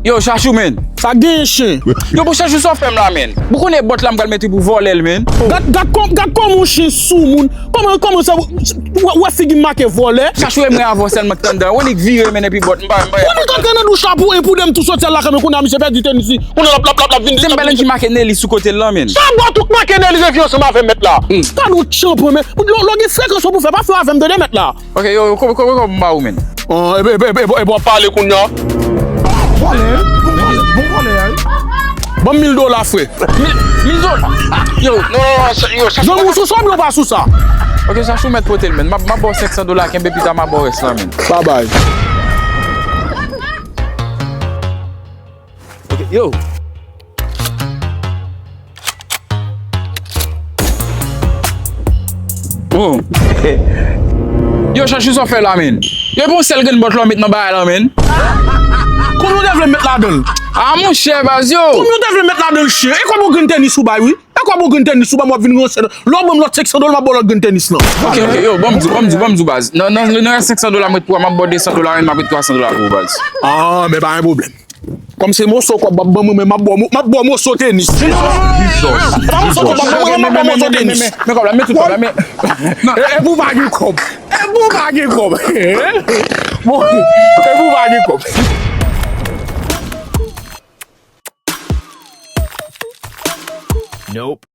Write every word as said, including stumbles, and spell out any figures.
Yo, Chachou, men. Sa genyen, chen. Yo, bon, Chachou, sa w fè m la, men. Bon, konnen bòt la, m pral mete pou vòlè l, men. Gad, gad kòm, gad kòman yon chen sou moun. Kòman, kòman sa, w, w, w wè figi m make vòlè? Chachou, e mwen avè w sèlman k t anndan. Ou annik vire, men, epi bòt, m pa, m pa. Ou annik antre nan douch la pou, e pou de m tou soti al la, kanmenm kounye a misye pèdi tenis li. Kounye a l ap, l ap, l ap, l ap vin. Se m pa nèg ki make Nelis sou kote l lan, men. Sa bòt ou k make Nelis epi ansanm avè mèt la. Gad yon tchanpan, men. Lè w gen frekans pou fè, pa fè avè m, tande, mèt la. Ok, yo, yo, kòb, kòb, kòb m ba ou, men. An, epi, epi, epi, epi w ap pale kounye a. Vòlè, bon vòlè, bon vòlè, wi. Ban m mil dola, frè. Mil, mil dola? Yo, non, non, non, yo, sa. Zanmi w sou sa oubyen w pa sou sa? Ok, Chachou mèt pote l, men. M ap, m ap ba w senk san dola, kenbe pita, m ap ba w rès la, men. Babay. Ok, yo. Oh. Yo, Chachou, sa w fè la, men? Yo, bon, sèl grenn bòt la w met nan bagay la, men. Konbyen w te vle met ladan l? Ah, monchè, baz, yo. Konbyen w te vle met ladan l, chen? E kòb yon grenn tenis ou bay, wi. E kòb yon grenn tenis ou bay, m w ap vin ranse. Lè w ban m lòt senk san dola, m ap ba w lòt grenn tenis lan. Ok, ok, yo, ban m di, ban m di, ban m di w, baz. Nan, nan, nan senk san dola m ret pou w, m ap ba w de san dola, men m ap ret twa san dola pou ou, baz. Ah, men pa gen pwoblèm. Kòm se moso kòb w ap ban mwen, men m ap ba w mo-, m ap ba w moso tenis. Se pa moso kòb w ap ban mwen, men m ap ba w moso tenis. Men kòb la, men tout kòb la, men. E, e pou w pa gen kòb. E pou w pa gen kòb. Bon, e pou w pa gen kòb. Nope.